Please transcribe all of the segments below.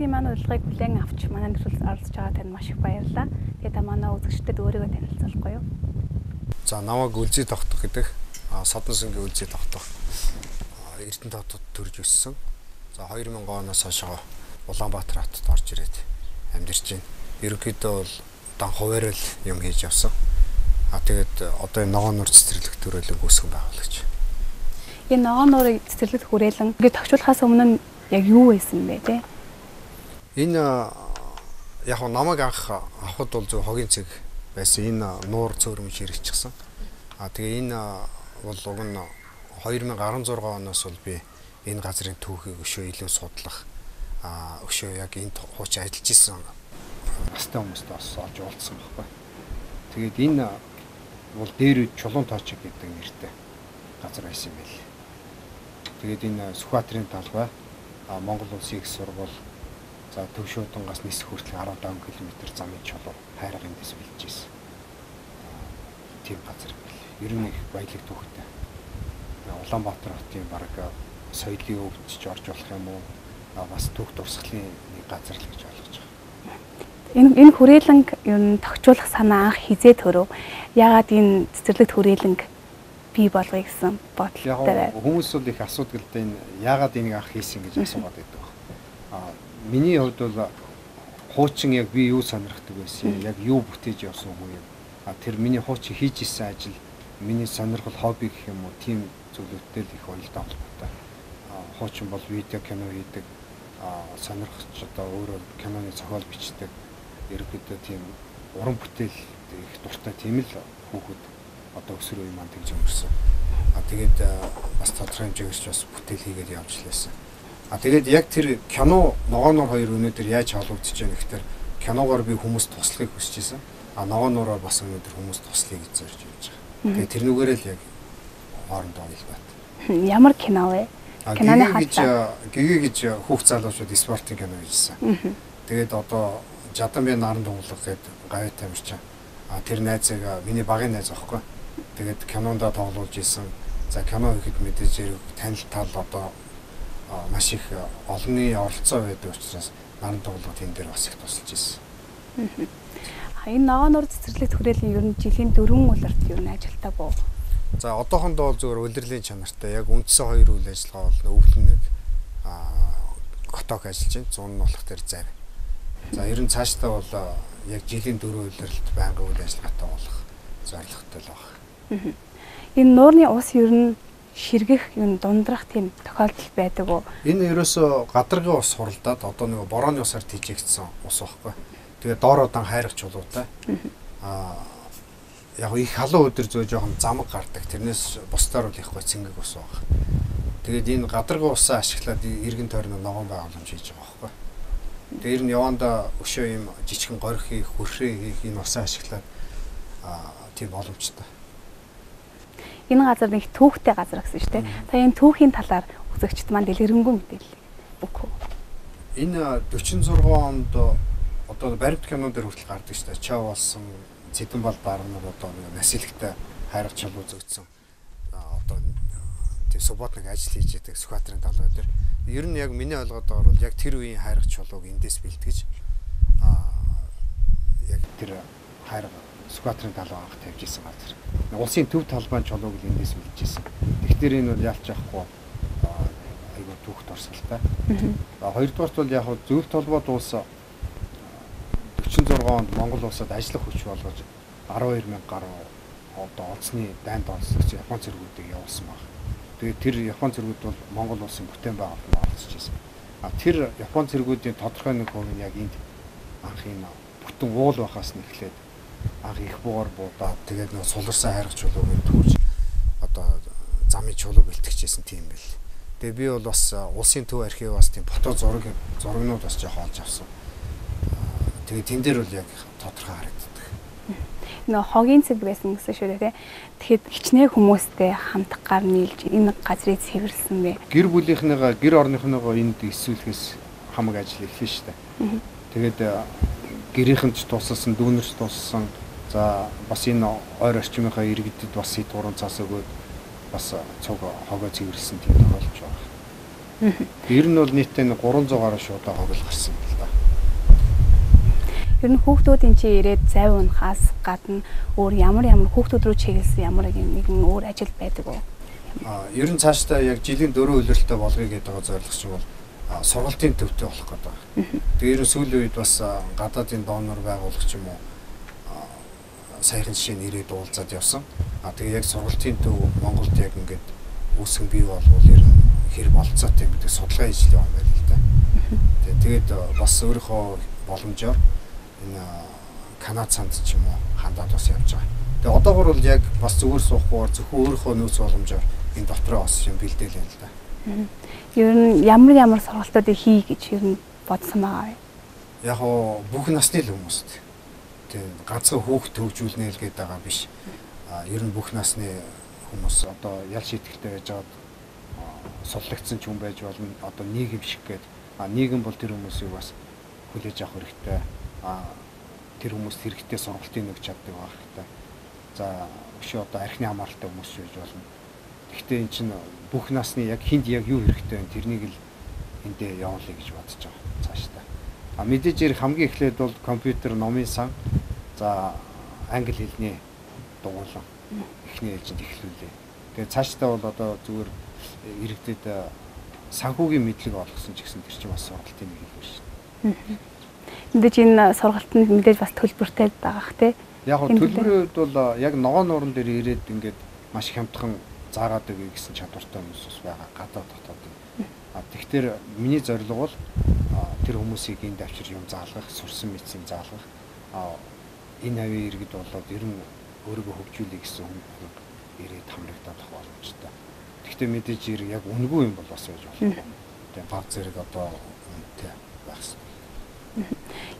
Бичлэгийн манай урилгыг хүлээн авч манай нэвтрүүлэгт оролцож байгаа танд маш их баярлалаа. Тэгээд та манай үзэгчдэд өөрийгөө танилцуулахгүй юу? За, намайг Үлзий тогтох гэдэг. Содонсонгийн Үлзий тогтох Эрдэнэт хотод төрж өссөн. За, 2000 оноос хойш Улаанбаатар хотод орж ирээд амьдарч байна. Ерөнхийдөө бол дан хуваарь л юм хийж явсан. Тэгээд одоо энэ Ногоон нуур цэцэрлэг төрөлөг үүсгэн байгуулагч. Энэ Ногоон нуурыг цэцэрлэг хүрээлэн ингээд тохижуулахаас өмнө нь яг юу байсан бэ те? Энэ яг намайг анх авахд бол зөв хогийн цэг байсан. Энэ нуур цөөрөмж хэрэгжчихсэн. Тэгээ энэ бол уг нь 2016 оноос бол би энэ газрын түүхийг өшөө илүү судлах, өшөө яг энд хуучин ажиллаж исэн настай хүмүүстэй бас олж уулзсан байхгүй. Тэгээд энэ бол дээр үед Чулуун тоочиг гэдэг нэртэй газар байсан юм байл. Тэгээд энэ Сүхбаатарын талбай, Монгол Улсын их сургууль, за Төвшөөдөнгоос нисэх хүртэл 17 км замын чулуу хайрга эндээс бэлдэж ирсэн. Тийм газар юм байл. Ер нь их баялаг түүхтэй. Улаанбаатар хотын бараг соёлын өвч орж болох юм уу? Бас түүх дурсгалын нэг газар л гэж ойлгож байгаа. Энэ хүрээлэнг ер нь тохижуулах санаа анх хизээ төрөв? Яагаад энэ цэцэрлэгт хүрээлэнг бий болгоё гэсэн бодолтой байв? Хүмүүс бол их асуудаг л да, энэ яагаад энийг анх хийсэн гэж асуугаад байдаг. Миний хувьд бол хуучин яг би юу сонирхдаг байсан, яг юу бүтээж явсан хүн юм. Тэр миний хуучин хийж исэн ажил, миний сонирхол, хобби гэх юм уу, тийм зүйлүүдтэй л их уялдаа холбоотой. Хуучин бол видео кино хийдэг, сонирхч одоо өөрөө киноны зохиол бичдэг. Ерөнхийдөө тийм уран бүтээл их дуртай тийм л хүүхэд одоо өсвөр үе маань тэгж өнгөрсөн. Тэгээд бас тодорхой хэмжээгээрч бас бүтээл хийгээд явж лээсэн. Тэгээд яг тэр кино Ногоон нуур хоёр өнөөдөр яаж холбогдож байна гэхээр киногоор би хүмүүст туслахыг хүсэж байсан. Ногоон нуураар бас өнөөдөр хүмүүст туслая гэж зорж явж байгаа. Тэгээд тэрнүүгээрээ л яг хоорондоо уялдаатай. Ямар кино вэ? Киноны хатаа. Гэгээ гэж хүүхд залуучууд спортын кино хийжсэн. Тэгээд одоо Жаданби наран тунгалаг гэдэг гавьяат тамирчин. Тэр найзыг миний багын найз аахгүй. Тэгээд кинондоо тоглуулж исэн. За, кино хийхэд мэдээж хэрэг танил тал одоо маш их олонний оролцоо байдаг учраас наран тунгалаг тэн дээр бас их тусалж исэн. Энэ Ногоон нуур цэцэрлэгт хүрээлэн ер нь жилийн 4 улиралд ер нь ажилтдаг уу? За, одоохондоо бол зөвхөн улирлын чанартай яг үндсэн хоёр үйл ажиллагаа бол өвлөн нэг готок ажиллаж байна. 100 нь болох тэр зав. За, ер нь цаашдаа бол яг жилийн 4 улиралд байнгын үйл ажиллагаатай болох зорилготой л байна. Энэ нуурны ус ер нь ширгэх, юм дундрах тийм тохиолдол байдаг уу? Энэ ерөөсөө гадаргын ус хуралдаад одоо нэг борооны усаар тэжээгдсэн ус байхгүй. Тэгээ доороо дан хайрах чулуутай. Яг их халуун өдөр зөө жоохон замаг гардаг. Тэрнээс бусдаар бол их гой цэнгэг ус баг. Тэгээд энэ гадаргын усаа ашиглаад эргэн тойрны ногоон байгууламж хийж байгаа байхгүй. Тэр нь явандаа өшөө юм жижигхэн горих хийх, хөршээ хийх энэ усаа ашиглаад тийм боломжтой. Энэ газар нэг түүхтэй газар гэсэн шүү дээ. Та энэ түүхийн талаар үзэгчд маань дэлгэрэнгүй мэдээлэл өгөх үү? Энэ 46 онд одоо баримт кинон дээр хүртэл гардаг шүү дээ. Чав болсон Цэдэнбал барнууд одоо насилэгтэй хайрга чулуу зөгцсөн. Одоо тийм субботник ажил хийж яадаг Сүхбаатарын талбай дээр. Ер нь яг миний ойлгоод байгаагаар бол яг тэр үеийн хайрга чулууг эндээс бэлтгэж яг тэр хайрга Сүхбаатарын талбай анх тавьж исэн газар. Улсын төв талбайн чулууг л эндээс бэлдэж исэн. Тэгэхээр энэ бол ялч яахгүй айгүй түүх дурсгалтай. Хоёрдугаарт бол яг зөв толгой улс 46 онд Монгол улсад ажиллах хүч болгож 12 мянга гаруй одоо олзны дайнд олзогч Япон цэргүүдийг явуулсан баг. Тэгээд тэр Япон цэргүүд бол Монгол улсын бүтээн байгуулалтанд оролцож байсан. Тэр Япон цэргүүдийн тодорхой нэг хувь нь яг энд анх энэ бүтэн уул байхаас нь эхлээд анх их буугаар буудаад тэгээд нэг суларсан хайрга чулууг түүж одоо замын чулуу бэлтгэжсэн тийм бэл. Тэгээд би бол бас улсын төв архив бас тийм фото зурагнууд бас жоох олж авсан. Тэгээд тэн дээр бол яг тодорхой харагддаг. Нөө хогийн цэг байсан гэсэн шүү дээ, тий. Тэгэхэд хичнээн хүмүүстэй хамт гар нийлж энэ газрыг цэвэрлсэн бэ? Гэр бүлийнхнийгаа, гэр орныхныгоо энд эсвүүлэхээс хамаг ажил эхлэн шүү дээ. Тэгээд гэрийнхэн ч тусалсан, дүүнерч тусалсан. За бас энэ ойр орчмынхаа иргэдэд бас хэд гурван цаас өгөөд бас цуг хогоо цэвэрлсэн тийм тохиолдол байгаа. Ер нь бол нийтдээ 300 гаруй шуудаа хог л гарсан л да. Ер нь хүүхдүүдийн чи ирээд зав унахаас гадна өөр ямар ямар хүүхдүүд рүү чиглэсэн ямар нэгэн өөр ажил байдаг уу? Ер нь цаашдаа яг жилийн 4 улиралтай болгоё гэдэг байгаа зорилго чинь бол сургалтын төвтэй болох гэдэг. Тэгээ ер нь сүүлийн үед бас гадаадын донор байгуулах ч юм уу саяхан жишээ нь ирээд уулзаад явсан. Тэгээ яг сургалтын төв Монголд яг ингээд үүсгэн бий болвол ер нь хэр болцоотой гэдэг судалгаа хийж яваа юм байна л да. Тэгээд бас өөрийнхөө боломжоор энэ Канад санд ч юм уу хандаад бас явж байгаа. Тэгээ одоогор бол яг бас зүгээр суухгүйгээр зөвхөн өөрийнхөө нөөц боломжоор энэ дотроо бас юм бэлдээл юм л да. Ер нь ямар ямар сургалтуудыг хий гэж ер нь бодсон байгаа вэ? Яг оо бүх насны л хүмүүст. Тэгээ ганцхан хүүхд төвжүүлнэ л гэдэг байгаа биш. Ер нь бүх насны хүмүүс одоо ял шийтгэлтэй байж байгаад суллагдсан ч хүн байж болно. Одоо нийгэм шиг гээд нийгэм бол тэр хүмүүсийг бас хүлээж авах хэрэгтэй. Тэр хүмүүст хэрэгтэй сургалтын өгч чаддаг байх хэрэгтэй. За өшөө одоо архины хамааралтай хүмүүс байж болно. Гэхдээ эн чинь бүх насны яг хинд яг юу хэрэгтэй вэ? Тэрнийг л эндээ явуулъя гэж бодож байгаа цаашдаа. Мэдээж хэрэг хамгийн эхлээд бол компьютер, номын сан, за англи хэлний дугуйлан эхний ээлжинд эхлүүлээ. Тэгээ цаашдаа бол одоо зүгээр иргэдэд санхүүгийн мэдлэг олгосон ч гэсэн тэр чинь бас сургалтын нэг хэлбэр шүү дээ. Мэдээж энэ сургалтанд мэдээж бас төлбөртэй байгаах тий. Яг нь төлбөрийн хувьд бол яг ногоон нууран дээр ирээд ингээд маш хямдхан заагаад өгье гэсэн чадвартай хүмүүс бас байгаа гадаад дотоодын. Тэгэхээр миний зорилго бол тэр хүмүүсийг энд авчир юм заалгах, сурсан мэдсийг заалгах. Энэ хавийн иргэд болоод ер нь өөрийгөө хөгжүүлэе гэсэн хүмүүс ирээд хамрагдаад авах боломжтой. Гэхдээ мэдээж хэрэг яг үнэгүй юм бол бас байж болохгүй. Тэгээ баг зэрэг одоо үнэтэй байх хэрэгтэй.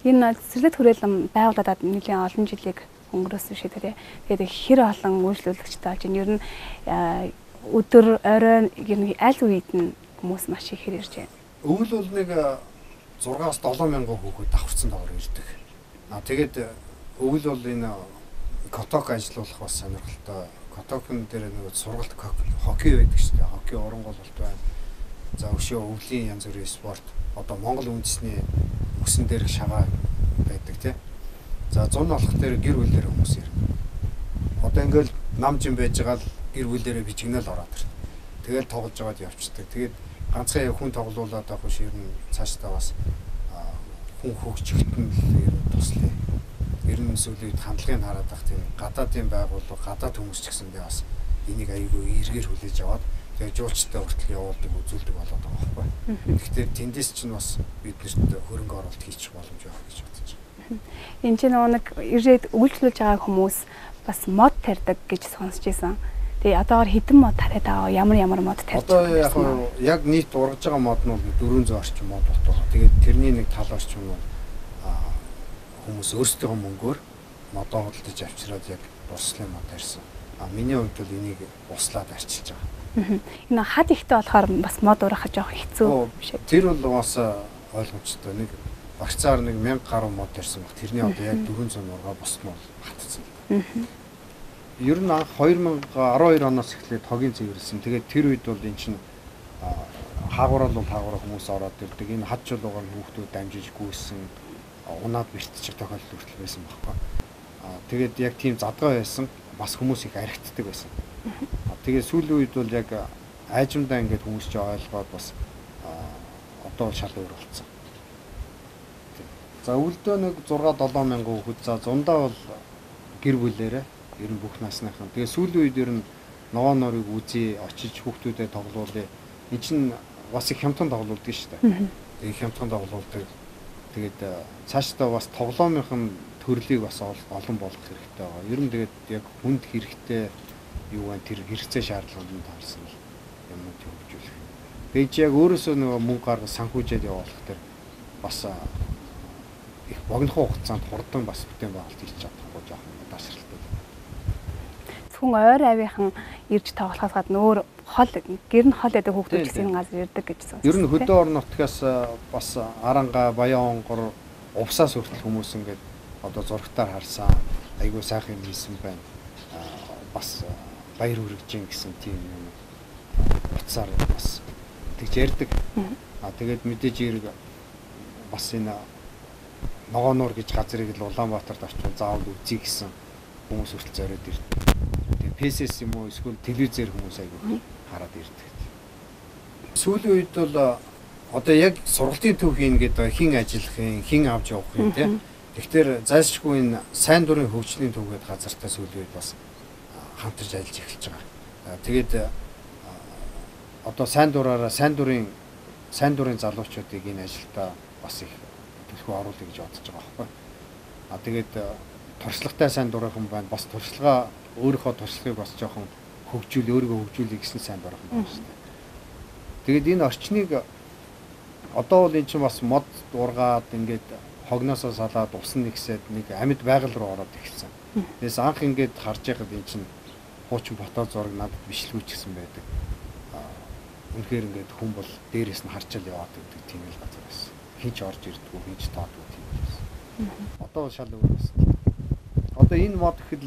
Энэ цэцэрлэг хүрээлэн байгуулагдаад нэлийн олон жилийг өнгөрөөсөн шиг тий. Тэгээд хэр олон үйлчлүүлэгчтэй болж байна. Ер нь өдөр орой ер нь аль үед нь хүмүүс маш их ирж байна. Өвөл бол нэг 6-аас 7 мянган хүүхэд давхарцсан доогоор ирдэг. Тэгээд өвөл бол энэ коток ажиллуулах бас сонирхолтой. Котокн дээр нэг сургалт хоккей байдаг шүү дээ. Хоккей урангуйлалт байна. За өшөө өвлийн янз бүрийн спорт. Одоо Монгол үндэсний мөсөн дээрх шагаа байдаг тий. За зун болох дээр гэр бүлээр хүмүүс ирнэ. Одоо ингээл нам жин байж байгаа л гэр бүлээрээ бичгнэл ороод ирнэ. Тэгэл тоглож байгаад явцдаг. Тэгээд ганцхан яг хүн тоглуулад авах биш ер нь цаашдаа бас хүн хөгжихт нь л ер нь туслая. Ер нь сүүлийн үед хандлагыг хараад байх тийм гадаадын байгууллага, гадаад хүмүүс ч гэсэндээ бас энийг аягүй эргээр хүлээж аваад тэгээ жуулчтай хүртэл явуулдаг, үзүүлдэг болоод байгаа байхгүй. Тэгэхээр тэндээс чинь бас биднэрт хөрөнгө оруулалт хийчих боломж байх гэж бодож байна. Энэ чинь нэг ирээд үйлчлүүлж байгаа хүмүүс бас мод тарьдаг гэж сонсч байсан. Тэгээ одоогор хэдэн мод тариад байгаа, ямар ямар мод тарьж байгаа? Одоо яг яг нийт ургаж байгаа мод нь бол 400 орчим мод болтоо. Тэгээд тэрний нэг тал орчим нь хүмүүс өөрсдийнхөө мөнгөөр модоо худалдаж авчираад яг дурслын мод тарьсан. Миний хувьд бол энийг услаад арчилж байгаа. Энэ хад ихтэй болохоор бас мод ургахад жоох хэцүү биш ээ. Тэр бол бас ойлгомжтой. Нэг багцаар нэг 1000 гаруй мод тарьсан баг. Тэрний одоо яг 400 ургаа бус нь бол хатцсан. Ер нь анх 2012 оноос эхлээд хогийн цэвэрлсэн. Тэгээд тэр үед бол эн чинь хаагурал бол хаагураа хүмүүс ороод ирдэг. Энэ хад чулуугаар хүүхдүүд дамжиж гүйсэн, унаад бэртчих тохиолдол хүртэл байсан байхгүй. Тэгээд яг тийм задгаа байсан. Бас хүмүүс их архитдаг байсан. Тэгээд сүүлийн үед бол яг айжмдаа ингээд хүмүүс ч ойлгоод бас одоо бол шал өөр болсон. За өвөлдөө нэг 6 7 мянган хүүхэд, за зундаа бол гэр бүлээрээ ер нь бүх насныхан. Тэгээ сүүлийн үед ер нь ногоон нуурыг үзье, очиж хүүхдүүдэд тоглуулъя. Энд чинь бас их хямдхан тоглуулдаг шүү дээ. Тэгээ хямдхан тоглуулдаг. Тэгээд цаашдаа бас тоглоомынхан төрлийг бас олон болгох хэрэгтэй байгаа. Ер нь тэгээд яг хүнд хэрэгтэй юу вэ? Тэр хэрэгцээ шаардлаганд нь таарсан юмнууд хөгжүүлэх. Тэгээд чи яг өөрөөсөө нөгөө мөнгө гаргаж санхүүжээд явуулах тэр бас их богинохон хугацаанд хурдан бас бүтээн байгуулалт хийж чадахгүй жоохон удаашралтай. Зөвхөн ойр авийнхан ирж тоглохоос гадна өөр хол гэр нь хол байдаг хүүхдүүд ч гэсэн энэ газар ирдэг гэж сонссон. Ер нь хөдөө орон нутгаас бас Аранга, Баян онгор, Увсаас хүртэл хүмүүс ингээд одоо зурагтаар харсан, айгүй сайхан юм хийсэн байна. Бас баяр хүргэж гин гэсэн тийм юм утсаар бас Тэгж ярьдаг. Тэгээд мэдээж хэрэг бас энэ Ногоонуур гэж газрыг л Улаанбаатарт очивол заавал үзье гэсэн хүмүүс хүртэл зориод ирдэг. Тэгээ PC-с юм уу эсвэл телевизээр хүмүүс айгүй хараад ирдэг. Сүүлийн үед бол одоо яг сургалтын төв хийнэ гэдэг хэн ажиллах юм, хэн авч явах юм те. Тэгэхээр зайлшгүй энэ сайн дурын хөгжлийн төв гэдэг газартай сүүлийн үед бас хамтарч ажиллаж эхэлж байгаа. Тэгээд одоо сайн дураараа сайн дурын залуучуудыг энэ ажилдаа бас их төлхөө оруулъя гэж бодож байгаа байхгүй. Тэгээд туршлагатай сайн дурынхан байна. Бас туршлага өөрийнхөө туршлагыг бас жоохон хөгжүүл, өөрийгөө хөгжүүлье гэсэн сайн дурынхан байна шүү дээ. Тэгээд энэ орчныг одоо бол эн чинь бас мод ургаад ингээд хогноосоо салаад ус нэгсээд нэг амьд байгаль руу ороод эхэлсэн. Тэгээс анх ингээд харж байхад эн чинь хуучин фото зураг надад бишлгүй ч гэсэн байдаг. Үнэхээр ингээд хүн бол дээрээс нь харчаал яваад байдаг тийм л газар байсан. Хинч орж ирдэггүй, хинч тоодгүй тийм байсан. Одоо бол шал өөр байсан. Одоо энэ мод гэхэд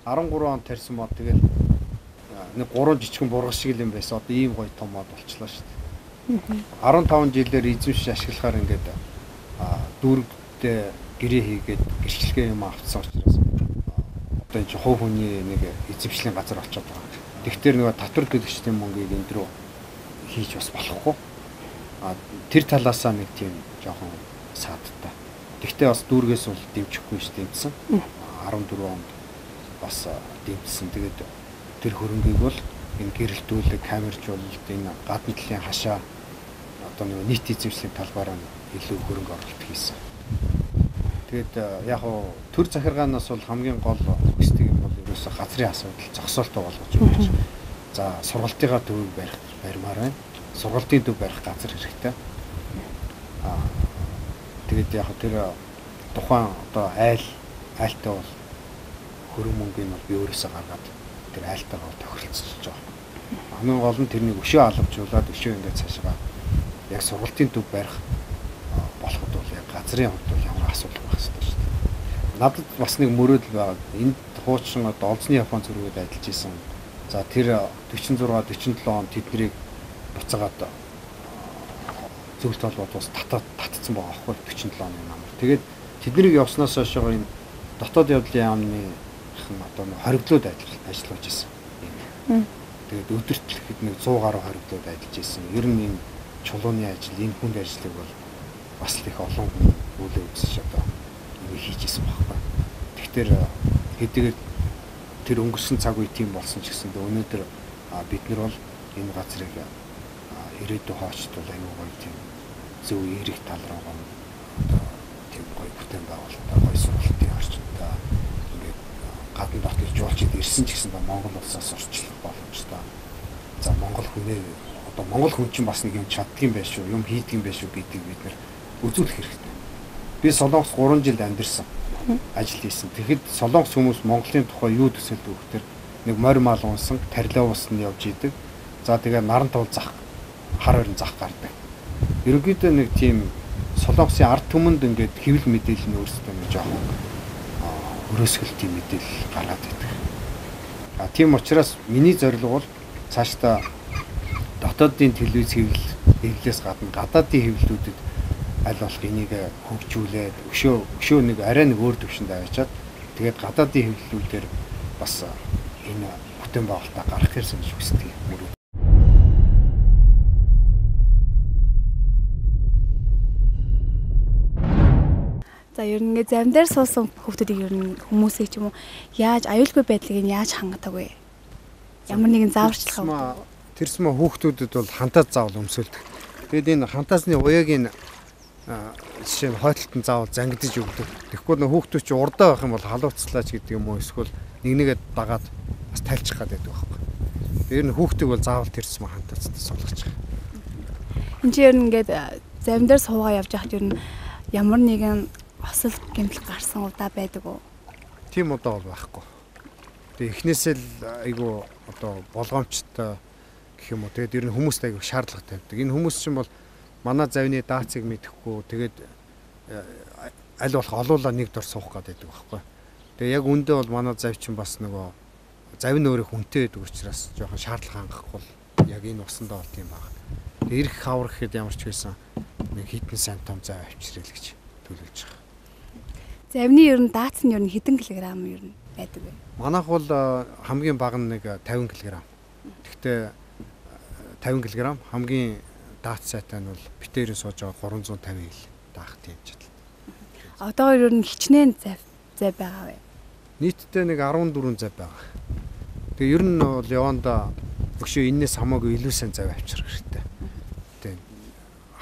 13 он тарьсан мод, тэгэл нэг 3 жижигхэн бургас шиг л юм байсан. Одоо ийм гоё том мод болчлоо шүү дээ. 15 жилээр эзэмшиж ашиглахаар ингээд дүүрэгтэй гэрээ хийгээд гэрчлэгээ юм авцсан учраас одоо энэ чинь хувь хүний нэг эзэмшлийн газар болчиход байгаа. Тэгэхээр нөгөө татвар төлөгчдийн мөнгийг энэ рүү хийж бас болохгүй. Тэр талаасаа нэг тийм жоохон саадтай. Тэгтээ бас дүүргээс бол дэмжихгүй ш дэмжсэн. 14 онд бас дэмжсэн. Тэгээд тэр хөрөнгийг бол энэ гэрэлтүүлэг, камержуулалт, энэ гадна талын хашаа одоо нөгөө нийт эзэмшлийн талбараа илүү хөрөнгө оруулалт хийсэн. Тэгээд яг уу төр захиргаанаас бол хамгийн гол хүсдэг юм бол ерөөсөө газрын асуудал зогсоолтоо болгож өгч. За сургалтынхаа төвийг барих барьмаар байна. Сургалтын төв барих газар хэрэгтэй. Тэгээд яг тэр тухайн одоо айлтай бол хөрөнгө мөнгийг бол би өөрөөсөө гаргаад тэр айлтайгаа тохиролцож байгаа. Хамгийн гол нь тэрнийг өшөө алавжуулаад өшөө ингээд цаашаа яг сургалтын төв барих болоход бол яг газрын хувьд бол ямар асуудал байх ёстой шүү дээ. Надад бас нэг мөрөөдөл байгаа. Энд хуучин одоо олзны Япон зөрүүгээд ажиллаж исэн. За тэр 46 47 он тэднийг буцаагаад зөвлөлт холбоот бас татцсан байгаа аахгүй 47 оны намар. Тэгээд тэднийг явснаас хойш энэ дотоод явдлын яамны одоо хоригдлууд ажиллаж исэн. Тэгээд өдөрт ихэд нэг 100 гаруй хоригдлууд ажиллаж исэн. Ер нь энэ чулууны ажил, энэ хүнд ажлыг бол бас л их олон хүн үлээ үзэж одоо энийг хийж исэн байхгүй. Тэгэхээр хэдийгээр тэр өнгөрсөн цаг үе тийм болсон ч гэсэн өнөөдөр бид нар бол энэ газрыг ирээдүйн хоочд бол аюу гоё тийм зөв эерэг тал руугаа одоо тийм гоё бүтээн байгуулалтаа, гоё сургалтын орчинтой ингээд гадна дотор жуулчид ирсэн ч гэсэн Монгол улсаас орчлох боломжтой. За Монгол хүнээ одоо Монгол хүн чинь бас нэг юм чаддгийн байх шүү, юм хийдгийн байх шүү гэдгийг бид нэр үзүүлэх хэрэгтэй. Би Солонгос 3 жил амьдарсан, ажил хийсэн. Тэгэхэд Солонгос хүмүүс Монголын тухай юу төсөөлдөг вэ гэхээр нэг морь мал унсан, тарилаа усанд явж идэг. За тэгээ наран тул зах, хар хорин зах гардаг. Ерөнхийдөө нэг тийм Солонгосын ард түмэнд ингээд хэвлэл мэдээлэл нь өөрсдөө нэг жоохон өрөөсгөл тийм мэдээлэл гаргаад байдаг. А тийм учраас миний зорилго бол цаашдаа дотоодын телевиз хэвлэлээс гадна гадаадын хэвлэлүүдэд аль болох энийг хөгжүүлээд өшөө нэг арай нэг өөр төвшөнд аваачаад тэгээд гадаадын хэвлэлүүдээр бас энэ бүтээн байгуулалтаа гаргах гэсэн гэж хүсдэг юм. За ер нь ингээ завин дээр суусан хүүхдүүдийг ер нь хүмүүсийг ч юм уу яаж аюулгүй байдлыг нь яаж хангадаг вэ? Ямар нэгэн зааварчилгаа тэрсмэ хүүхдүүдэд бол хантаас заавал өмсөлдөг. Тэгээд энэ хантаасны уяагийн жишээ нь хойтолтон заавал зангидаж өгдөг. Тэгэхгүй нөх хүүхдүүд чи урдаа байх юм бол халууцлаач гэдэг юм уу эсвэл нэг нэгэ дагаад бас тайлчих гад байдаг байхгүй. Тэр нь хүүхдийг бол заавал тэрсмэ хантаацтай суулгаж байгаа. Энд чи ер нь ингээд завин дээр суугаа явж байхад ер нь ямар нэгэн осол гэмтэл гарсан удаа байдаг уу? Тийм удаа бол байхгүй. Тэгээ эхнээсээ л айгу одоо болгоомжтой гэх юм уу. Тэгээд ер нь хүмүүст айгу шаардлага тавьдаг. Энэ хүмүүс чинь бол манай завны даацыг мэдэхгүй тэгээд аль болох олуула нэг дор суух гэдэг байхгүй. Тэгээ яг үндэ бол манай зав чинь бас нөгөө завь нь өөрөө хүнтэй байдаг учраас жоохон шаардлага хангахгүй бол яг энэ усандаа бол тийм баг. Ирэх хавар гэхэд ямар ч байсан нэг хитэн сайн том зав авчирэл гэж төлөвлөж байгаа. Завны ер нь дац нь ер нь хэдэн килограмм ер нь байдаг вэ? Манайх бол хамгийн бага нь нэг 50 кг. Гэхдээ 50 кг хамгийн дац сайтай нь бол битэрийн сууж байгаа 350 хил даах тийм чадaltaй. Одоо ер нь хичнээн зав байгаа вэ? Нийтдээ нэг 14 зав байгаа. Тэгээ ер нь бол явандаа өгшөө энээс хамаагүй илүү сайн зав авчрах хэрэгтэй. Тэгээ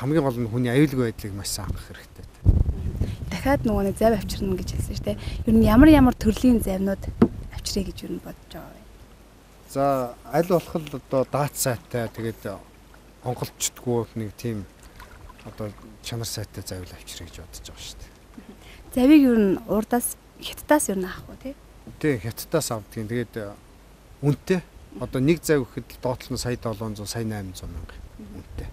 хамгийн гол нь хүний аюулгүй байдлыг маш сайн хангах хэрэгтэй. Дахиад нөгөө нэг зав авчирна гэж хэлсэн шүү дээ. Ер нь ямар ямар төрлийн завнууд авчиръя гэж ер нь бодож байгаа вэ? За аль болох л одоо даат сайтай тэгээд онголчдгүй нэг тийм одоо чанар сайтай завил авчиръя гэж бодож байгаа шүү дээ. Завыг ер нь урдаас хятадаас ер нь авах уу тий? Тий, хятадаас авдгийн. Тэгээд үнэтэй. Одоо нэг зав гэхэд доотлол нь сая 700, сая 800 мянга үнэтэй.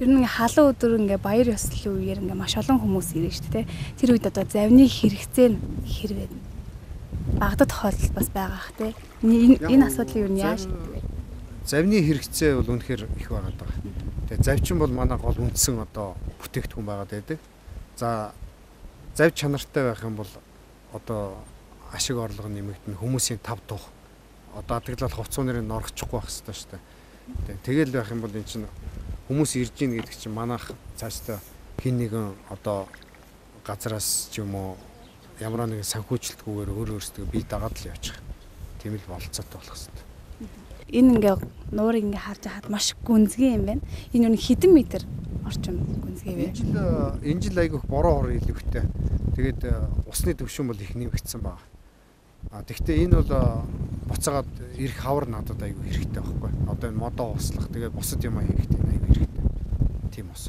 Ер нь ингээ халуун өдөр ингээ баяр ёслолын үеэр ингээ маш олон хүмүүс ирнэ шүү дээ. Тэр үед одоо завны хэрэгцээ нь хэр вэ? Багадах тохиолдол бас байгаа х тий. Энэ асуудлыг ер нь яаж шийдэх вэ? Завны хэрэгцээ бол үнэхээр их байгаад байгаа. Тэгээ завчин бол манай гол үндсэн одоо бүтээгдэхүүн байгаад байдаг. За зав чанартай байх юм бол одоо ашиг орлого нэмэгдэнэ, хүмүүсийн тав тух одоо адаглал хувцас нэрийг норгочихгүй байх хэрэгтэй шүү дээ. Тэгэл байх юм бол эн чинь хүмүүс ирж гин гэдэг чинь манайх цаашдаа хин нэгэн одоо газараас ч юм уу ямар нэгэн санхүүжилтгүйгээр өөр өөрсдөө бие дагаад л явчих. Тийм л болцоотой болох хэрэгтэй. Энэ ингээ нуурыг ингээ харж байхад маш гүнзгий юм байна. Энэ юу хэдэн метр орчим гүнзгий вэ? Энэ жил айгүйх бороо хор илүүхтэй. Тэгээд усны түвшин бол их нэмэгдсэн байна. А тэгвэл энэ бол буцаагаад ирэх хавар надад айгүй хэрэгтэй байхгүй. Одоо энэ модоо услах тэгээд бусад юм хийхдээ айгүй хэрэгтэй. Тийм ус.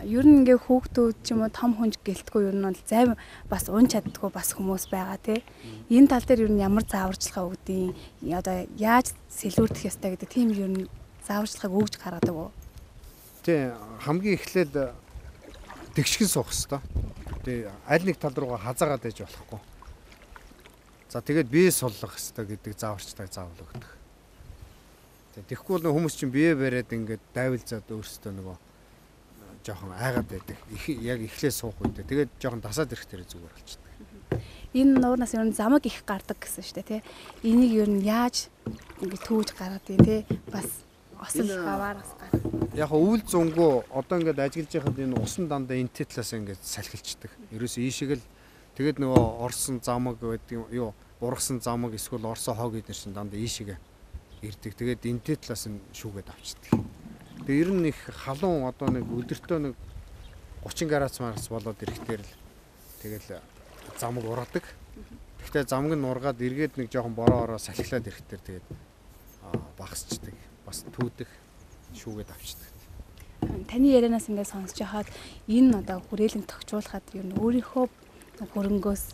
Ер нь ингээ хүүхдүүд ч юм уу том хүнж гэлтгүй ер нь бол зав бас ун чаддгүй бас хүмүүс байгаа тий. Энэ тал дээр ер нь ямар зааварчилгаа өгдөг, одоо яаж сэлүүрдэх ёстой гэдэг тийм ер нь зааварчилгааг өгж гаргадаг уу? Тий, хамгийн эхлээд тэгшгэн суух ёстой. Тий, аль нэг тал руугаа хазаагаад байж болохгүй. За тэгээд бие суллах ёстой гэдэг зааварчилгааг заавал өгдөг. Тэгэхгүй бол хүмүүс чинь бие бариад ингээд дайвалзаад өөрсдөө нөгөө жоохон айгаад байдаг. Яг эхлээ суух үедээ. Тэгээд жоохон дасаад ирэх дээр зүгээр болчихдог. Энэ нуурнаас ер нь замаг их гардаг гэсэн шүү дээ, тий. Энийг ер нь яаж ингээд түүж гаргадаг тий. Бас осол гаваар бас гардаг. Яг өвөл зунгуу одоо ингээд ажиглаж байхад энэ усан дандаа энэ талаас ингээд салхилчдаг. Ерөөсөө ийшээ л тэгээд нөгөө орсон замаг гэдэг юм юу ургасан замаг эсвэл орсон хог эднэр чинь дандаа ийшээгээ ирдэг. Тэгээд энэ талаас нь шүүгээд авчдаг. Тэгээд ер нь их халуун одоо нэг өдөртөө нэг 30 градус марс болоод ирэхтэр л тэгэл замаг ургадаг. Гэхдээ замаг нь ургаад эргээд нэг жоохон бороо ороо салхилаад ирэхтэр тэгээд багасчдаг. Бас түүдэх шүүгээд авчдаг. Таны ярианаас ингээд сонсож байхад энэ одоо хүрээлэн тохижуулахад ер нь өөрийнхөө хөрөнгөөс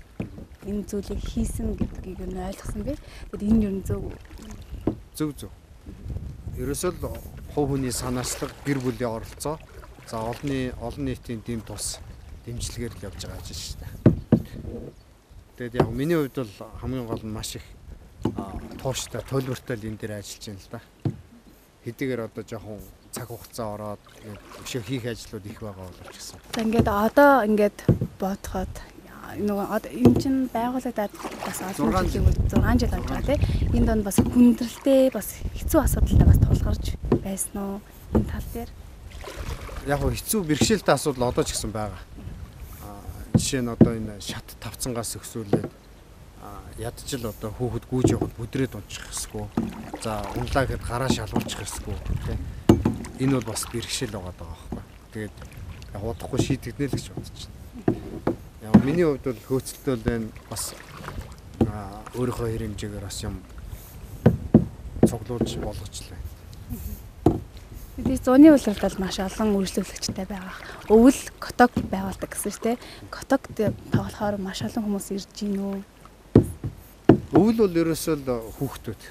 энэ зүйлийг хийсэн гэдгийг нь ойлгосон би. Тэгэд энэ ер нь зөв. Зөв. Ерөөсөө л хувь хүний санаачлаг, гэр бүлийн оролцоо, за олон нийтийн дэм тус дэмжлэгээр л явж байгаа ажил шүү дээ. Тэгээд яг миний хувьд бол хамгийн гол нь маш их тууштай, туйлвартай л энэ дээр ажиллаж байна л да. Хэдийгээр одоо жоохон цаг хугацаа ороод өшөө хийх ажлууд их байгаа боловч гэсэн. За ингээд одоо ингээд бодоход нөгөө одоо энэ чинь байгуулагдаад бас олон жилийн 6 жил болж байгаа тий. Энэ донд бас хүндрэлтэй бас хэцүү асуудалтай бас тулгарч байсан уу энэ тал дээр? Яг нь хэцүү бэрхшээлтэй асуудал одоо ч гэсэн байгаа. Жишээ нь одоо энэ шат тавцангаас өксүүлээд ядчил одоо хүүхэд гүйж явахад бүдрээд унчих хэсгүй. За унлаа гэхэд гараа шалгуулчих хэсгүй тий. Энэ бол бас бэрхшээл байгаа даа байхгүй. Тэгээд яг удахгүй шийдэгдэнэ л гэж бодож байна. Яг миний хувьд бол хөөцөлтөөл байна. Бас өөрийнхөө хэр хэмжээгээр бас юм цуглуулж болгочлаа. Мэдээж зуны улиралд бол маш олон үйлчлүүлэгчтэй байгаа. Өвөл котог байгуулдаг гэсэн шүү дээ. Котог тоглохоор маш олон хүмүүс ирж гин үү? Өвөл бол ерөөсөө л хүүхдүүд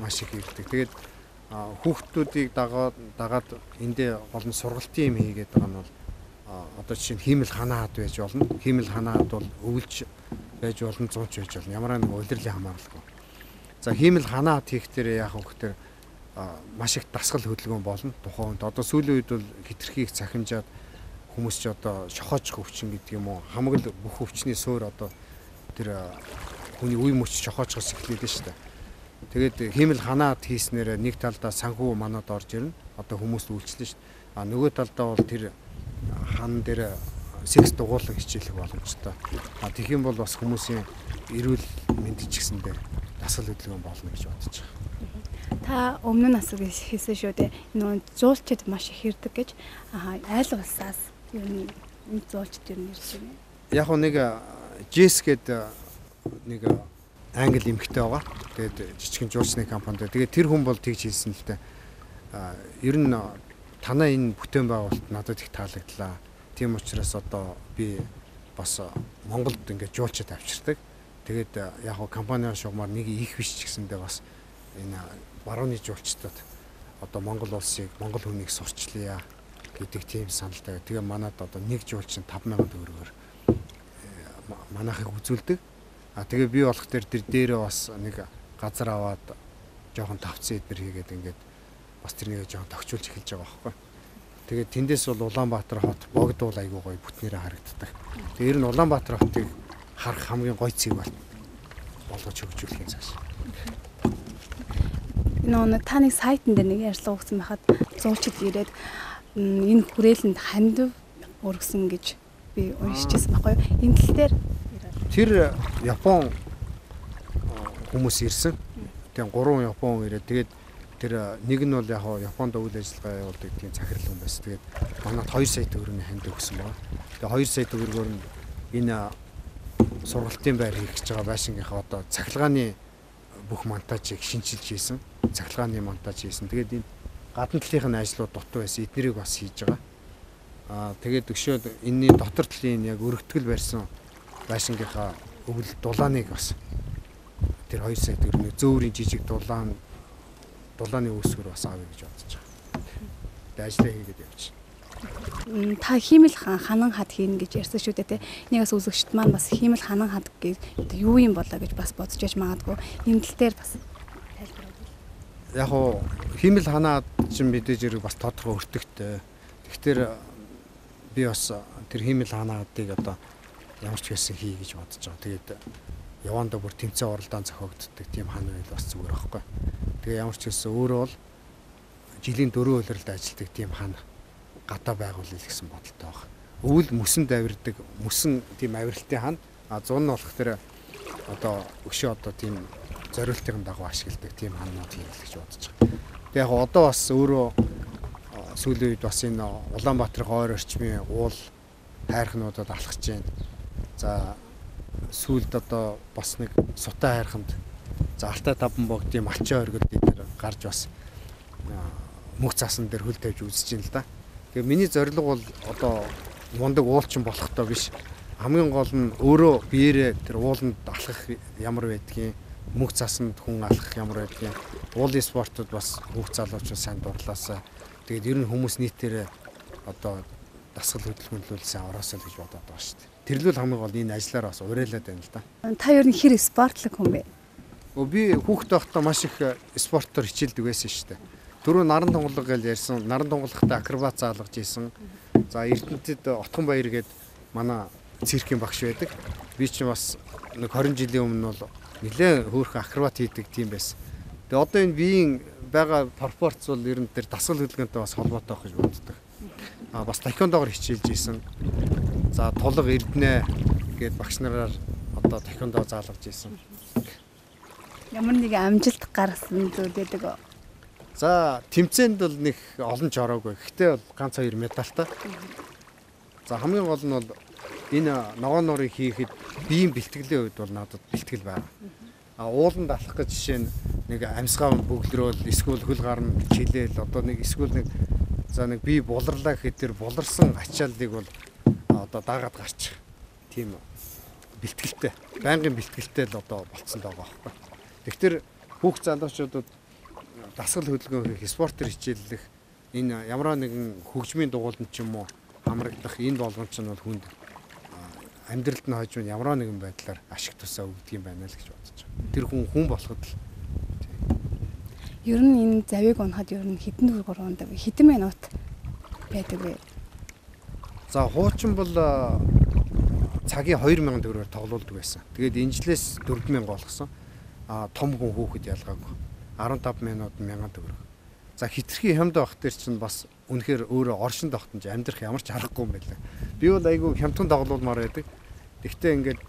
маш их ирдэг. Тэгээд хүүхдүүдийг дагаад эндээ гол нь сургалтын юм хийгээд байгаа нь бол одоо жишээ нь хиймэл ханаад байж болно. Хиймэл ханаад бол өвөлж байж болно, зунч байж болно. Ямар нэг улирлын хамааралгүй. За хиймэл ханаад хийх дээр яах вэ гэхээр маш их дасгал хөдөлгөөн болно тухайн үед. Одоо сүүлийн үед бол хитрхи их цахимжаад хүмүүс ч одоо шохоожих өвчин гэдэг юм уу, хамаг л бүх өвчний суурь одоо тэр хүний үе мөч шохоожихоос эхлэв шүү дээ. Тэгээд хиймэл ханаад хийснээр нэг талдаа санхүү манад орж ирнэ. Одоо хүмүүст үйлчлэн шүү дээ. А нөгөө талдаа бол тэр хан дээр секс дугуулan хичээлэх боломжтой. А тэгэх юм бол бас хүмүүсийн эрүүл мэнд ч гэсэндээ дасгал хөдөлгөөн болно гэж бодож байгаа. Та өмнө нь асууг хэлсэн шүү дээ. Нөгөө зуулчид маш их ирдэг гэж. Айл улсаас ер нь энэ зуулчид ер нь ирж байна. Яг нь нэг Жес гэдэг нэг англи эмэгтэй байгаа. Тэгээд жижигхэн жуулчны компанид. Тэгээд тэр хүн бол тэгж хэлсэн л дээ. Ер нь танай энэ бүтээн байгуулалт надад их таалагдлаа. Тийм учраас одоо би бас Монголд ингээд жуулчид авчирдаг. Тэгээд яг нь компани шугамар нэг их биш ч гэсэндээ бас энэ барууны жуулчдад одоо Монгол улсыг, Монгол хүнийг сурчлаа гэдэг тийм саналтай. Тэгээ манад одоо нэг жуулчин 5000 төгрөгөөр манайхыг үзүүлдэг. А тэгээ би болох тэр дээрээ бас нэг газар аваад жоохон тавцсан эднэр хийгээд ингээд бас тэрнийг жоохон тохижуулж эхэлж байгаа байхгүй. Тэгээд тэндээс бол Улаанбаатар хот богдуул айгуу гоё бүтнээрээ харагддаг. Тэгээ ер нь Улаанбаатар хотыг харах хамгийн гоё цэг болгож хөгжүүлэх юм цааш. Нөгөө та нэг сайтн дээр нэг ярьслага өгсөн байхад зуулчид ирээд энэ хүрээлэнд хандив өргөсөн гэж би уншижсэн байхгүй юу? Энэ тал дээр тэр Япон хүмүүс ирсэн. Тэгээ 3 Япон ирээд тэгээд тэр нэг нь бол яг Японд үйл ажиллагаа явуулдаг тийм захирал хүн байсан. Тэгээд манад 2 сая төгрөгийн хандив өгсөн байна. Тэгээ 2 сая төгрөгөөр нь энэ сургалтын байр хийх гэж байгаа байшингийнхаа одоо цахилгааны бүх монтажийг шинчилж хийсэн. Цахилгааны монтаж хийсэн. Тэгээд энэ гадна талынх нь ажлууд дутуу байсан. Эднэрийг бас хийж байгаа. Аа тэгээд өшөөд энэний дотор талын яг өргөтгөл барьсан байшингийнхаа өвөл дулааныг бас тэр 2 сая төгрөгийн зөөврийн жижиг дулааны үүсгэр бас авъя гэж бодож байгаа. Тэгээд ажлаа хийгээд явчих. Та хиймэл ханан хад хийнэ гэж ярьсан шүү дээ, тэ. Энийгээс үзэгчд маань бас хиймэл ханан хад гэж юу юм болоо гэж бас бодож яж магадгүй. Энэ тал дээр бас тайлбар өгвөл. Яг уу хиймэл ханаа чинь мэдээж хэрэг бас тодорхой өртөгтэй. Тэгэхээр би бас тэр хиймэл ханаадыг одоо ямар ч байсан хий гэж бодож байгаа. Тэгээд явандаа бүр тэмцээн уралдаан зохиогддог тийм хан байл бас зүгээр байхгүй. Тэгээ ямар ч байсан өөрөө бол жилийн 4 улиралд ажилладаг тийм хан гадаа байгуулъя гэсэн бодолтой байх. Өвөл мөсөнд авирдаг, мөсөн тийм авиралтын хан, а зун нь болох тэр одоо өшөө одоо тийм зориултын дагуу ашигладаг тийм ханнууд хийх гэж бодож байгаа. Тэгээ яг одоо бас өөрөө сүүлийн үед бас энэ Улаанбаатарын ойр орчмын уул хайрхнуудад алхаж байна. За сүүлд одоо бас нэг сутай хайрханд за Алтай таван богдын малчин оргил дээр гарч бас мөх цаасан дээр хөл тавьж үзэж байна л да. Тэгээ миний зорилго бол одоо мундаг уулчин болохтой биш. Хамгийн гол нь өөрөө биеэрээ тэр ууланд алхах ямар байдгийг, мөх цаасанд хүн алхах ямар байдгийг, уулын спортод бас хүүхд залуучууд сайн дурлаасаа. Тэгээд ер нь хүмүүс нийтээрээ одоо дасгал хөдөлгөөнлүүл сайн ороосоо л гэж бодоод байгаа шүү дээ. Тэрлүүл хамгийн гол энэ ажлаар бас уриалаад байна л да. Та ер нь хэр спортлог хүн бэ? Би хүүхэд байхдаа маш их спортоор хичээлдэг байсан шүү дээ. Түрүү наран тунгалаг гэж ярьсан. Наран тунгалагтай акробат заалгаж исэн. За Эрдэнэтэд Отгон Баяр гээд манай циркийн багш байдаг. Би чинь бас нэг 20 жилийн өмнө бол нэлээд хөөрхөн акробат хийдэг тийм байсан. Тэгээ одоо энэ биеийн байгаа пропорц бол ер нь тэр дасгал хөдөлгөөнтэй бас холбоотой байх гэж боддог. А бас таеквондогоор хичээлж исэн. За тулга Эрдэнэ гээд багш нараар одоо таеквондо заалгаж исэн. Ямар нэгэн амжилт гаргасан зүйл байдаг уу? За тэмцээнд бол нэг олон ч ороогүй. Гэхдээ бол ганц хоёр медальтай. За хамгийн гол нь бол энэ ногоон нуурыг хийхэд биеийн бэлтгэлийн үед бол надад бэлтгэл байгаа. А ууланд алхах гэж жишээ нь нэг амьсгаа бөглөрөөл эсвэл хөл гарна чилээл одоо нэг эсвэл нэг за нэг бие буларлаа гэхэд тэр буларсан ачааллыг бол одоо даагаад гарчих. Тийм бэлтгэлтэй. Байнгын бэлтгэлтэй л одоо болцсон байгаа байхгүй. Тэгэхээр хүүхд залуучуудад дасгал хөдөлгөөн хийх, спортоор хичээллэх энэ ямар нэгэн хөгжмийн дугууланд ч юм уу хамрагдах энэ болгон ч нь бол хүнд амьдралд нь хожим ямар нэгэн байдлаар ашиг тусаа өгдөг юм байна л гэж бодож байгаа. Тэр хүн хүн болоход л. Ер нь энэ завийг унахад ер нь хэдэн төгрөгөөр унадаг вэ? Хэдэн минут байдаг вэ? За хуучин бол цагийн 2000 төгрөгөөр тоглуулдаг байсан. Тэгээд энэ жилээс 4000 болгосон. А том хүн хүүхэд ялгаагүй. 15 минут 1000 төгрөг. За хитрхи хямд байх дээр чинь бас үнэхээр өөрөө оршин тогтнож амьдрах ямар ч аргагүй юм байлаа. Би бол айгүй хямдхан тоглуулмаар байдаг. Тэгтээ ингээд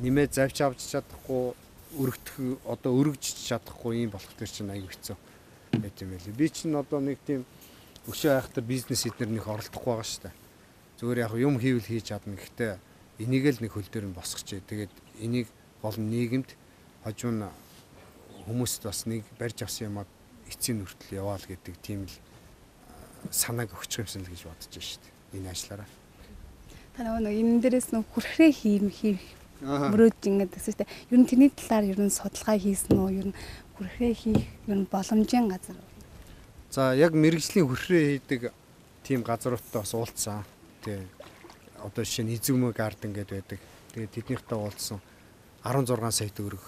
нэмээ завч авч чадахгүй, өргөх одоо өргөжж чадахгүй юм болох дээр чинь айгүй хэцүү байт юм байлээ. Би чинь одоо нэг тийм өшөө айхтар бизнес эднэр нэг оролдохгүй байгаа шүү дээ. Зүгээр яг юм хийвэл хийж чадна. Гэхдээ энийг л нэг хөл дээр нь босгоч. Тэгээд энийг гол нь нийгэмд хожуу нь хүмүүст бас нэг барьж авсан юмаа эцсийн хүртэл яваал гэдэг тийм л санааг өгчих юмсан л гэж бодож байна шүү дээ. Энэ ажлаараа. Та нөгөө энэ дээрээс нэг хүрхрээ хийх мөрөөдж ингээд гэсэн шүү дээ. Ер нь тэрний талаар ер нь судалгаа хийсэн үү? Ер нь хүрхрээ хийх ер нь боломжийн газар. За яг мэрэгжлийн хүрхрээ хийдэг тийм газруудтай бас уулзсан. Тэ одоо жишээ нь Изүмө гарден гэдэг байдаг. Тэгээд тэднийхтэй уулзсан 16 сая төгрөг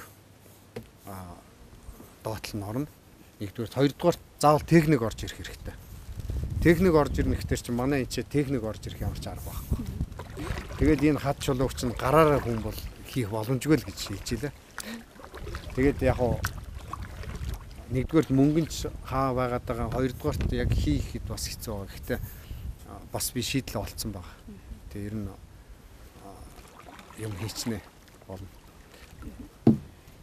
доотлол нь орно. Нэгдүгээр, хоёрдугаар заавал техник орж ирэх хэрэгтэй. Техник орж ирнэ гэхтэр чинь манай энэ ч техник орж ирэх ямар ч арга байхгүй. Тэгээд энэ хад чулууг чинь гараараа хүн бол хийх боломжгүй л гэж хэлж илээ. Тэгээд яг уу нэгдүгээрт мөнгөнч хаа байгаад байгаа, хоёрдугаарт яг хийхэд бас хэцүү байгаа. Гэхдээ бас би шийдэл олцсон байгаа. Тэгээ ер нь юм хийчнэ болно.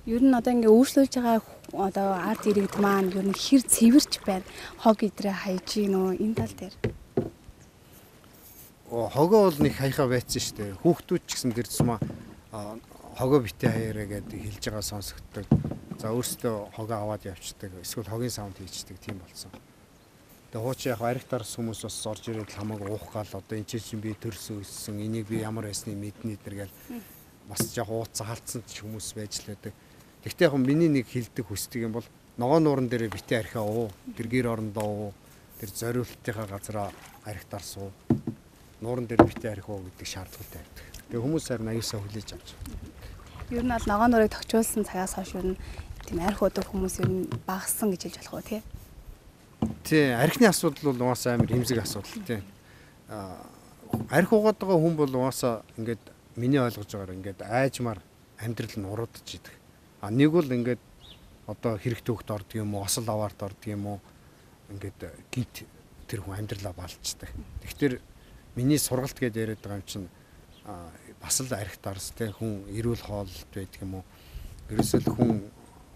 Ер нь одоо ингээ өөрчлөж байгаа одоо ард иргэд маань ер нь хэр цэвэрч байна? Хог идрээ хайж гин үү энэ тал дээр? Хогоо бол нэг хаяхаа байцсан шүү дээ. Хүүхдүүд ч гэсэн тэр тусмаа хогоо битээ хаяараа гэдээ хэлж байгаа сонсогддог. За өөрсдөө хогоо аваад явцдаг. Эсвэл хогийн саунд хийчдэг тийм болсон. Тэгээ хуучин яг арх дарс хүмүүс бас орж ирээд хамаагүй уух гал одоо энэ чинь би төрсөн өссөн энийг би ямар байсныг мэднэ эднэр гэл бас яг ууцсан халдсан ч хүмүүс байж л байдаг. Гэхдээ яг миний нэг хилдэг хүсдэг юм бол ногоон нууран дээрээ битээ архиа уу, тэр гэр орондоо уу, тэр зориултынхаа газараа арх дарс уу, нууран дээр битээ архи уу гэдэг шаардлагатай байдаг. Тэгээ хүмүүс харин аюусаа хүлээж авч. Ер нь бол ногоон нуурыг тохижуулсан цагаас хойш ер нь тийм арх уудаг хүмүүс ер нь багассан гэж хэлж болох уу тий? Тий, архины асуудал бол угаасаа амар хэмзэг асуудал тий. Арх уугаад байгаа хүн бол угаасаа ингээд миний ойлгож байгаагаар ингээд айжмаар амьдрал нь уруудж идэг. А нэг бол ингээд одоо хэрэг төвхт ордог юм уу, осол аваарт ордог юм уу, ингээд гинт тэр хүн амьдралаа балчдаг. Тэгэхээр миний сургалт гэдээ яриад байгаа юм чинь бас л арх дарс тий, хүн эрүүл хооллолт байдаг юм уу. Ерөөсөө л хүн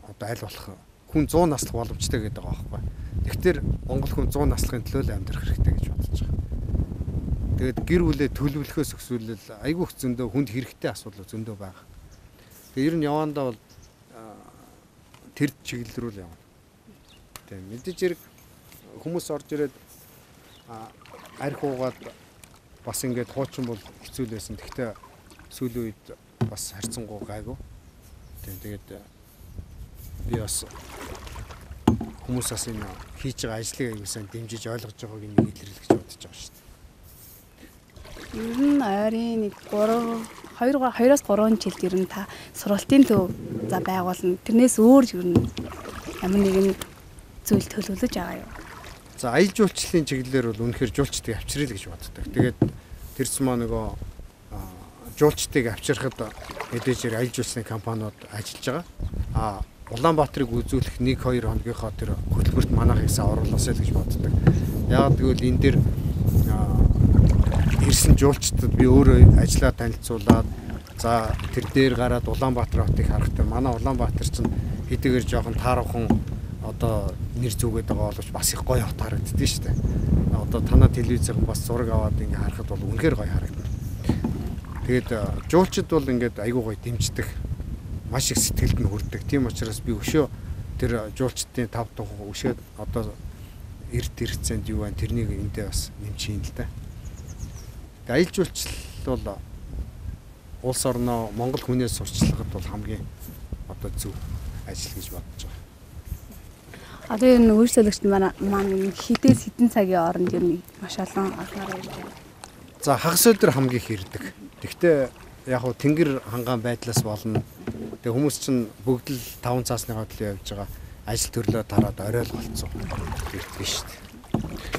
одоо аль болох хүн 100 наслах боломжтой гэдэг байгаа байхгүй. Тэгэхээр Монгол хүн 100 наслахын төлөө л амьдрах хэрэгтэй гэж бодож байгаа. Тэгээд гэр бүлээ төлөвлөхөөс өксүүлэл айгүй их зөндөө хүнд хэрэгтэй асуудал зөндөө байгаа. Тэгээд ер нь явандаа бол тэр чиглэл рүү л явна. Тийм мэдээж хэрэг хүмүүс орж ирээд арх уугаад бас ингээд хуучин бол хэцүү л байсан. Гэхдээ сүүлийн үед бас харьцангуй гайгүй. Тийм тэгээд би бас хүмүүс бас энэ хийж байгаа ажлыг аягүй сайн дэмжиж ойлгож байгааг нэг илэрлэх гэж бодож байгаа шүү дээ. Ер нь ойрын нэг 3 2 2-оос 3 жилд ер нь та сургалтын төв за байгуулна. Тэрнээс өөр ер нь ямар нэгэн зүйл төлөвлөж байгаа юу? За аялал жуулчлалын чиглэлээр бол үнэхээр жуулчдыг авчиръя л гэж боддог. Тэгээд тэр зам нөгөө жуулчдыг авчирхад мэдээж хэрэг аялал жуулчлалын компаниуд ажиллаж байгаа. А Улаанбаатарыг үзүүлэх 1-2 хоногийнхоо тэр хөтөлбөрт манайхыг сайн оруулаасай л гэж боддог. Яг тэгвэл энэ дээр ирсэн жуулчдад би өөрөө ажиллаа танилцуулаад за тэр дээр гараад Улаанбаатар хотыг харахад манай Улаанбаатар чинь хэдийгээр жоохон таархан одоо нэр зүгээд байгаа боловч бас их гоё хот харагддээ шүү дээ. Одоо танаа телевизийн бас зураг аваад ингээ харахад бол үнэхээр гоё харагдана. Тэгээд жуулчид бол ингээд айгүй гоё дэмждэг. Маш их сэтгэлд нь хүрдэг. Тийм учраас би өшөө тэр жуулчдын тав тухай өшөө одоо эрт хэрэгцээнд юу байна тэрнийг эндээ бас нэмж хийн л да. Тэгээд аялал жуулчлал бол улс орноо Монгол хүнээс сурчлагад бол хамгийн одоо зөв ажил гэж бодож байгаа. Одоо ер нь үйлчлүүлэгч маань хідээс хэдэн цагийн хооронд ер нь маш олон олноор ирж байна. За хагас өдөр хамгийн их ирдэг. Гэхдээ яг хуу тэнгэр хангаан байдлаас болно. Тэгээ хүмүүс чинь бүгд л 5 цаасныхаа төлөө явж байгаа. ажил төрлөө тараад орой л болцсон ирдэг шүү дээ.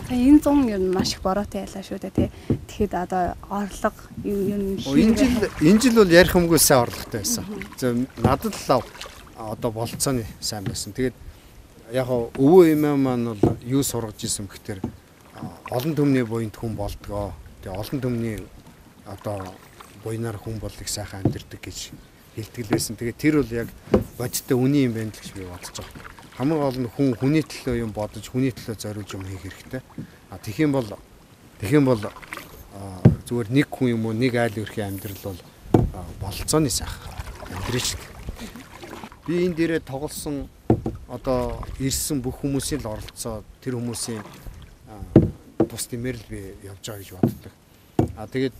Энэ 100 ер нь маш их бороотой ялаа шүү дээ тий. Тэгэхэд одоо орлого ер нь энэ жил бол ярих юмгүй сайн орлоготой байсан. Зөв надад л одоо болцооны сайн байсан. Тэгээд яг өвөө эмээ маань бол юу сургаж исэн гэхээр олон түмний буянд хүн болдгоо. Тэгээ олон түмний одоо буйнаар хүн бол их сайхан амьдэрдэг гэж хэлтгэл байсан. Тэгээд тэр бол яг бодиттой үний юм байна л гэж би бодож байгаа. Хамгийн гол нь хүн хүний төлөө юм бодож, хүний төлөө зориулж юм хийх хэрэгтэй. А тэгэх юм бол зүгээр нэг хүн юм уу, нэг айл өрхийн амьдрал бол бололцооны сайхан амьдрын шүү дээ. Би энэ дээрээ тоглосон одоо ирсэн бүх хүмүүсийн л оролцоо, тэр хүмүүсийн тус дэмээр л би явж байгаа гэж боддог. А тэгээд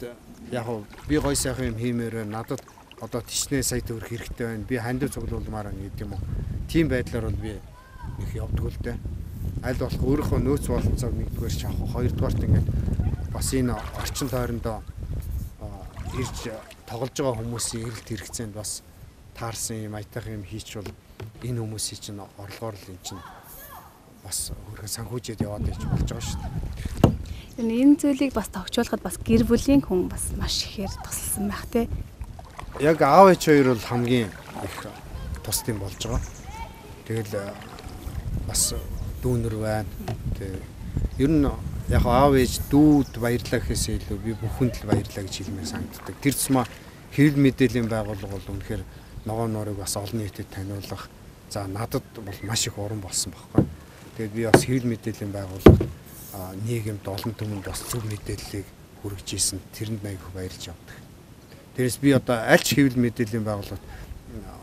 яг би гой сайхан юм хиймээр байна. Надад одоо тийчнээ сая төгрөх хэрэгтэй байна. Би хандив цуглуулмаар байна гэдэг юм уу. Тийм байдлаар бол би нэг явдггүй л дээ. Аль болох өөрийнхөө нөөц бололцоог нэгдүгээр шавах, хоёрдугаарт ингээд бас энэ орчин тойрондоо ирж тоглож байгаа хүмүүсийн эрэлт хэрэгцээнд бас таарсан юм аятайхан юм хийчвол энэ хүмүүсийн чинь орлогоор л эн чинь бас хөрхөн санхүүжээд яваад иж болж байгаа шүү дээ. Энэ зүйлийг бас тохижуулахад бас гэр бүлийн хүн бас маш ихээр тусалсан байх тий. Яг аав ээж хоёр бол хамгийн их тусдсан болж байгаа. Тэгэл бас дүүнер байна. Тэг ер нь яг аав ээж дүүд баярлаа гэхээс илүү би бүхэнд л баярлаа гэж хэлмээр санагддаг. Тэр тусмаа хэвлэл мэдээллийн байгууллага бол үнэхээр ногоон нуурыг бас олон нийтэд таниулах. За надад бол маш их урам болсон байхгүй. Тэгээд би бас хэвлэл мэдээллийн байгууллагад нийгэмд олон түмэнд бас зөв мэдээллийг хүргэж ийсэн. Тэрэнд аягүй баярлж явдаг. Тэрээс би одоо аль ч хэвлэл мэдээллийн байгууллагад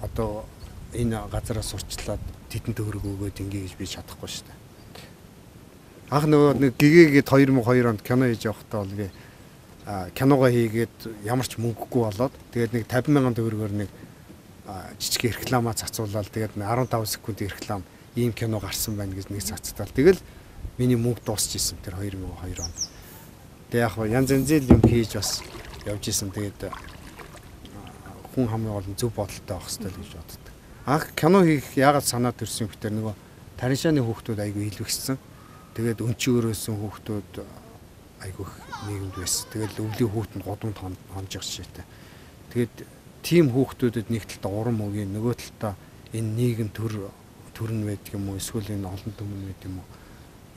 одоо энэ газараас сурчлаад тэдэн төгрөг өгөөд ингэ гэж би чадахгүй шүү дээ. Анх нөгөө нэг гэгээгээд 2002 онд кино хийж явахдаа бол би киногоо хийгээд ямар ч мөнгөгүй болоод тэгээд нэг 50 мянган төгрөгөөр нэг жижиг рекламаа цацуулаад тэгээд 15 секундын реклам ийм кино гарсан байна гэж нэг цацтал. Тэгэл миний мөнгө дуусч исэн тэр 2002 онд. Тэгээ яг янз янзын юм хийж бас явж исэн. Тэгээд хүн хамгийн гол нь зөв бодолтой байх хэрэгтэй л гэж боддог. Анх кино хийх яагаад санаа төрсөн гэхээр нөгөө Тариншааны хүүхдүүд айгүй илвэхсэн. Тэгээд өнчи өрөөсөн хүүхдүүд айгүй нийгэмд байсан. Тэгээд өвлийн хүүтэнд гудамд хонжих жишээтэй. Тэгээд тийм хүүхдүүдэд нэг талдаа урам өгье, нөгөө талдаа энэ нийгэм төр нь байдаг юм уу, эсвэл энэ олон түмэн байдаг юм уу?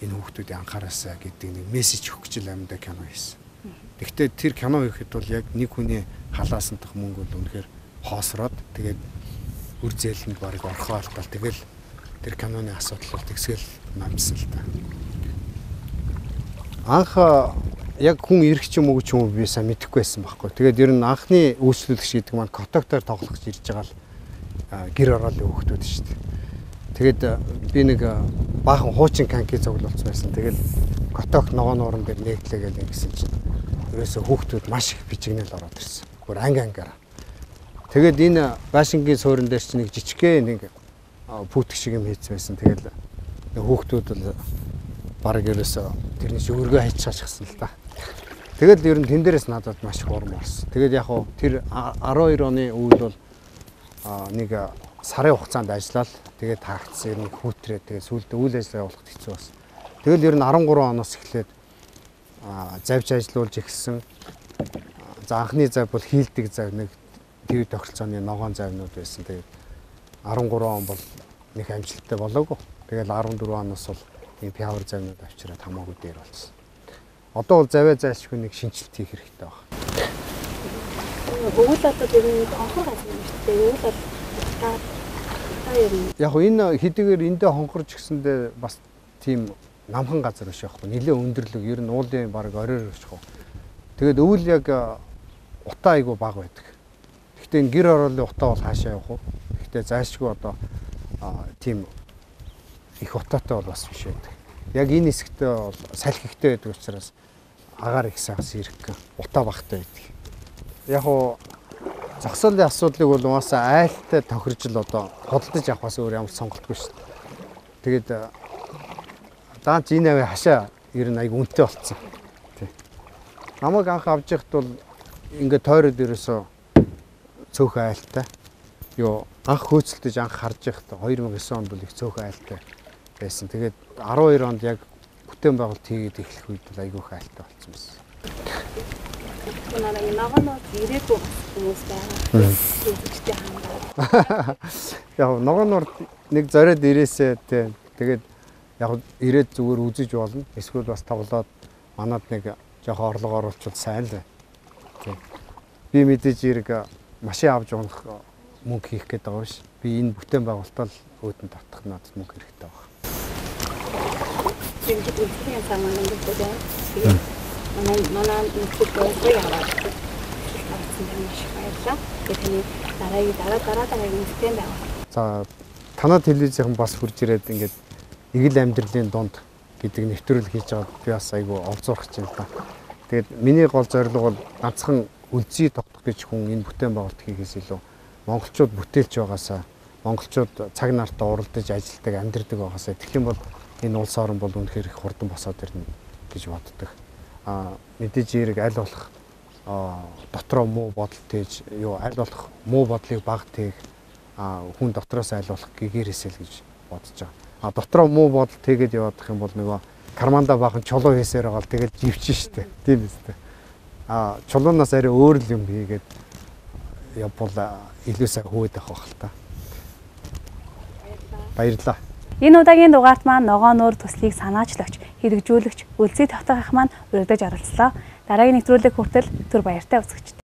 Энэ хүүхдүүдийн анхаараасаа гэдэг нэг мессеж өгөх гэж л амьдаа кино хийсэн. Гэхдээ тэр кино хийхэд бол яг нэг хүний халаасан тах мөнгө бол үнэхээр хоосроод тэгээд үр зээлэнд барыг орхоо алдал тэгэл тэр киноны асуудал бол тэгсгээл намжсан л та. Анх яг хүн ирэх ч юм уу ч юм уу би сайн мэдэхгүй байсан байхгүй. Тэгээд ер нь анхны үйлчлүүлэгч гэдэг маань котоктоор тоглох гэж ирж байгаа л гэр ороолын хүүхдүүд шүү дээ. Тэгээд би нэг баахан хуучин канки цуглуулсан байсан. Тэгэл коток ногоон нууран дээр нэгтлээ гэл ингэсэн чинь ерөөсөө хүүхдүүд маш их бичигнэл ороод ирсэн. Бүр анги ангаараа. Тэгээд энэ байшингийн суурин дээр чинь нэг жижигхэн нэг пүүтг шиг юм хийцсэн байсан. Тэгэл хүүхдүүд бол бараг ерөөсөө тэрний шиг өргөө хайчихсан л та. Тэгэл ер нь тэн дээрээс надад маш их урам орсон. Тэгээд яг хуу тэр 12 оны үйл бол нэг сарын хугацаанд ажиллаад тэгээд таагдсан. Ер нь хүүтрээ тэгээд сүүлдээ үйл ажиллагаа явуулахад хэцүү болсон. Тэгэл ер нь 13 оноос эхлээд завж ажиллуулж эхэлсэн. За анхны зав бол хийлдэг зав нэг төв тохиролцооны ногоон завнууд байсан. Тэгээд 13 он бол нэг амжилттай болоогүй. Тэгэл 14 оноос бол ийм пиавер завнууд авчираад хамаагүй дээр болсон. Одоо бол завиа зайлшгүй нэг шинжилт хийх хэрэгтэй байна. Өвөл одоо ер нь хонхор газар юм шүү дээ. Өвөл бол та ер нь яг энэ хэдийгээр эндээ хонхорч гэсэндээ бас тийм намхан газар биш байхгүй. Нилээ өндөрлөг ер нь уулын бараг оройр очих. Тэгээд өвөл яг утаа айгу бага байдаг. Гэхдээ энэ гэр ороолын утаа бол хаашаа явах вэ? Гэхдээ зайлшгүй одоо тийм их утаатай бол бас биш байдаг. Яг энэ хэсэгтээ бол салхи ихтэй байдаг учраас агаар их сайхан сэрэг утаа багтай байдаг. Яг уу зогсоолын асуудлыг бол угаасаа айлтай тохирж л одоо худалдаж авахаас өөр ямар ч сонголтгүй шүү дээ. Тэгээд даанч энэ аваа хашаа ер нь айгу үнэтэй болцсон. Тий. Намайг анх авч яхад бол ингээд тойроод ерөөсөө цөөхөн айлтай. Юу Анх хөөцөлдөж анх харж байхдаа 2009 онд бол их цөөхөн айлтай байсан. Тэгээд 12 онд яг бүтээн байгуулалт хийгээд эхлэх үед бол айгүй их айлтай болсон байсан. Манай ногооноор ирээгүй хүмүүс байгаа. Үзэгчтэй хандаад. Яг ногооноор нэг зориод ирээсээ тий. Тэгээд яг ирээд зүгээр үзэж болно. Эсвэл бас тоглоод манад нэг жоохон орлого оруулчвал сайн л байна. Тий. Би мэдээж хэрэг машин авч унах мөнгө хийх гээд байгаа биш. Би энэ бүтээн байгуулалтаа л өөдөнд татах надад мөнгө хэрэгтэй байна. Тэгээд үлдсэн саман өнгөрдөг байна. Тэгээд манай нөхцөл байдал яваад авсан юм маш их баярлалаа. Тэгээд таны дараагийн дараа дараагийн бүтээн байгуулалт. За танай телевизийнхэн бас хурж ирээд ингээд эгэл амьдралын дунд гэдэг нэвтрүүлэг хийж байгаад би бас айгүй олзуурах чинь л да. Тэгээд миний гол зорилго бол ганцхан өлзий тогтох гэж хүн энэ бүтээн байгуулалт хийхээс илүү монголчууд бүтээлч байгаасаа, монголчууд цаг нартаа уралдаж ажилдаг, амьдардаг байгаасаа тэгэх юм бол энэ улс орон бол үнэхээр их хурдан босоод ирнэ гэж боддог. Мэдээж хэрэг аль болох дотроо муу бодол тээж, юу аль болох муу бодлыг баг тээх, хүн дотроос аль болох гэгээрээсэй л гэж бодож байгаа. Дотроо муу бодол тэгээд яваадах юм бол нөгөө карманда баахан чулуу хийсээр байгаа л тэгэл живчин штэ. Тийм үстэй. Чулуунаас арай өөр л юм хийгээд явбал илүү сайн хөөд авах байх л та. Баярлалаа. Энэ удаагийн дугаарт маань ногооноор төслийг санаачлагч, хэрэгжүүлэгч, өлзий тогтоох ах маань урагдаж оролцлоо. Дараагийн нэвтрүүлэг хүртэл түр баяртай үзэгчид.